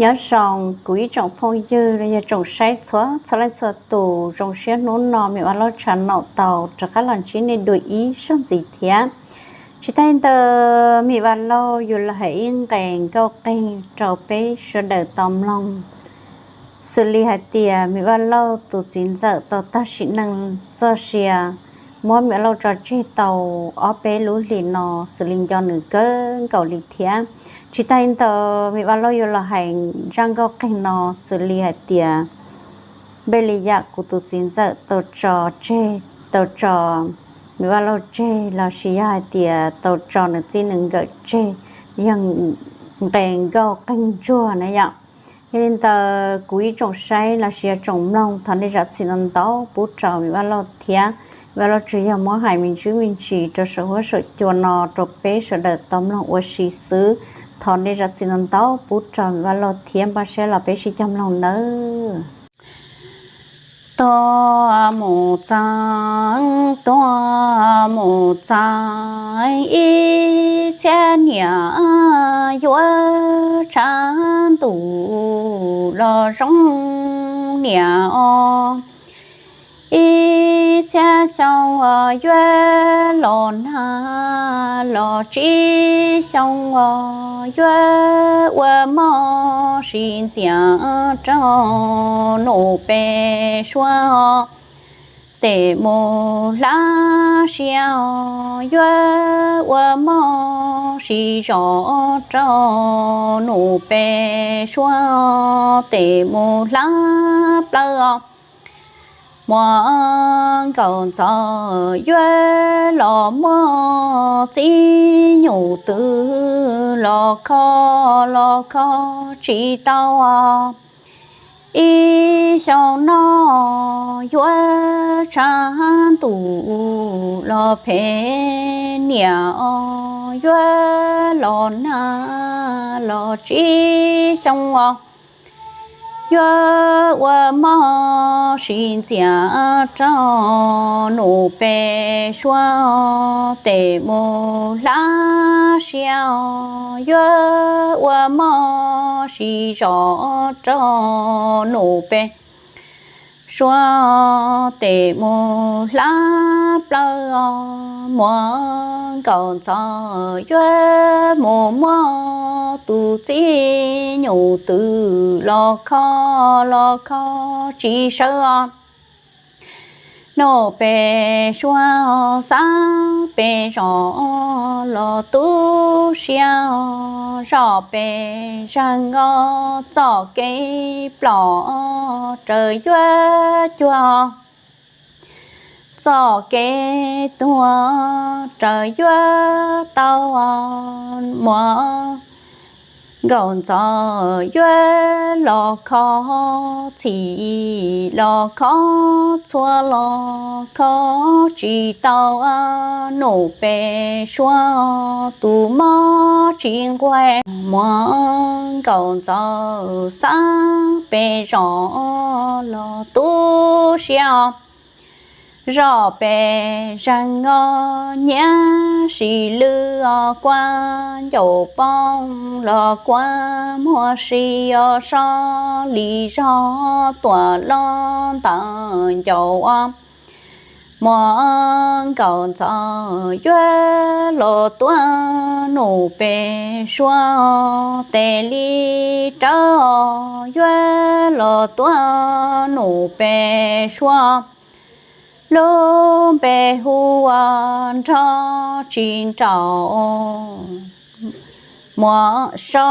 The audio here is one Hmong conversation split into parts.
Nyob zoo kuv ib tsoom phooj ywg los yog tsoom saib txhua txhua leej txhua tus, zoo siab hnub no me Vaj Lauj tshaj naum tau rov qab los ntsib nej dua ib zaug ntxiv thiab. Tsis tas li ntawd me Vaj Lauj yuav los hais ib nqe nkauj qeeg rau peb sawv daws tau mloog. Xws li hais tias me Vaj Lauj tus txiv ntxawm tau tag sim neej txoj sia, muab me Vaj Lauj tso tseg tau ob peb lub hlis no, xws li nco nws kawg nkaus li thiab. Tsis tas li ntawd me Vaj Lauj yuav los hais zaj nkauj qeeg no xws li hais tias npe li yam kuv tus txiv ntxawm tau tso tseg, tau tso me Vaj Lauj tseg los sis yog hais tias tau tso nws txij nws nkawm tseg, yog nqe nkauj qeeg ntsuag na yom. Yog li ntawd kuv ib tsoom saib los sis yog tsoom mloog, thov nej zam txim ntau ntau pub rau me Vaj Lauj thiab. Vaj Lauj tsuas yog muab hais me ntsis me ntsis rau saum huab saum cua no rau peb sawv daws tau mloog ua si xwb. Thov nej zam txim ntau ntau pub rau me Vaj Lauj thiab, npaj siab los peb sib cog mloog nawb. Tuaj mus txog, tuaj mus txog ib txhiab niam yuav tshav ntuj los zoo niam os. Ib txhiab xyoo yuav los nag los tsib xyoo yuav ua moj sis ntxias rau num pes suav tes mus hlab siab yuav ua moj sis zos rau num pes suav tes mus hlab plaws os. Muaj nkaus ntxov yuav los muaj txiv nyuj twm los kho los kho tsis tau. Ib xyoo no yuav tshav ntuj los phem niam os, yuav los nag los tsib xyoo os. Yuav ua moj sis ntxias rau num pes suav tes mus hlab siab os. Yuav ua moj sis zos rau num pes suav tes mus hlab plaws os. Muaj nkaus ntxov yuav mus muaj tus txiv nyuj twm los kho los kho tsis sawv os. Num pes suav xab pes zos los tu siab os. Zos pes zeeg os, txoj kev plom raws yuav cuag, txoj kev tuag raws yuav tau. Muaj nkaus ntxov yuav los kho, txhim los kho, txhua los kho tsis tau. Num pes suav tus mob tsis nquag. Muaj nkaus ntxov xab pes zos los tu siab os. Zos pes zeeg os, nyiam sis lwj os, kuab ncaus poob los kuab muag si os, so li zog tuam los ntawm ncaus os. Muaj nkaus ntxov yuav los tuaj num pes suav tes li rawv os, yuav los tuaj num pes suav. Lub npe hu ua nrog tsis nraum, muaj so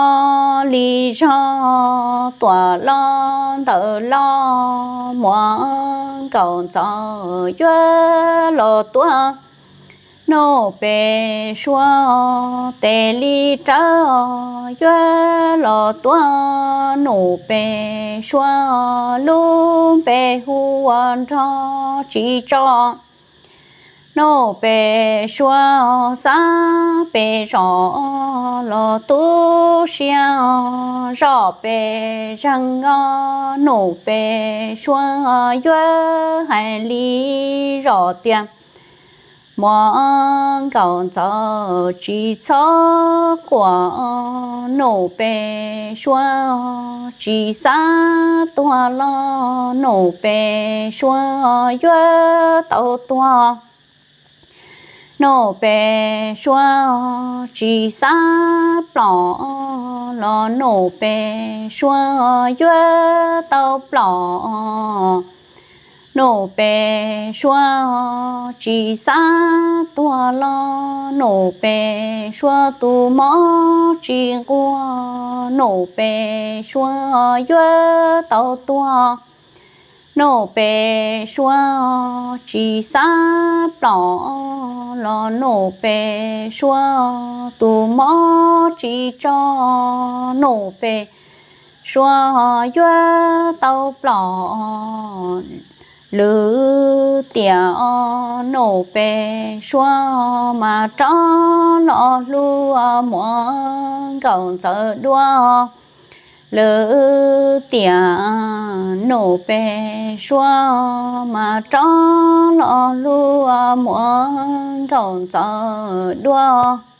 li zog tuam los ntawm los. Muaj nkaus ntxov yuav los tuaj num pes suav tes li rawv os, yuav los tuaj num pes suav. Lub npe hu ua nrog tsis tso, num pes suav xab pes zos los tu siab. Zos pes zeeg os, num pes suav yuav hais li zos tias Muam Nkauj Ntxawm tsis txhob quaj, Nuj Pes Suav tsis xav tuag los Nuj Pes Suav yuav tau tuag. Nuj Pes Suav tsis xav plom los Nuj Pes Suav yuav tau plom. Nuj Pes Suav tsis xav tuag los Nuj Pes Suav tus mob tsis nquag, Nuj Pes Suav yuav tau tuag. Nuj Pes Suav tsis xav plom los Nuj Pes Suav tus mob tsis tso, Nuj Pes Suav yuav tau plom. Lwm tiam Nuj Pes Suav mas rov los hlub Muam Nkauj Ntxawm dua. Lwm tiam Nuj Pes Suav mas rov los hlub Muam Nkauj Ntxawm dua.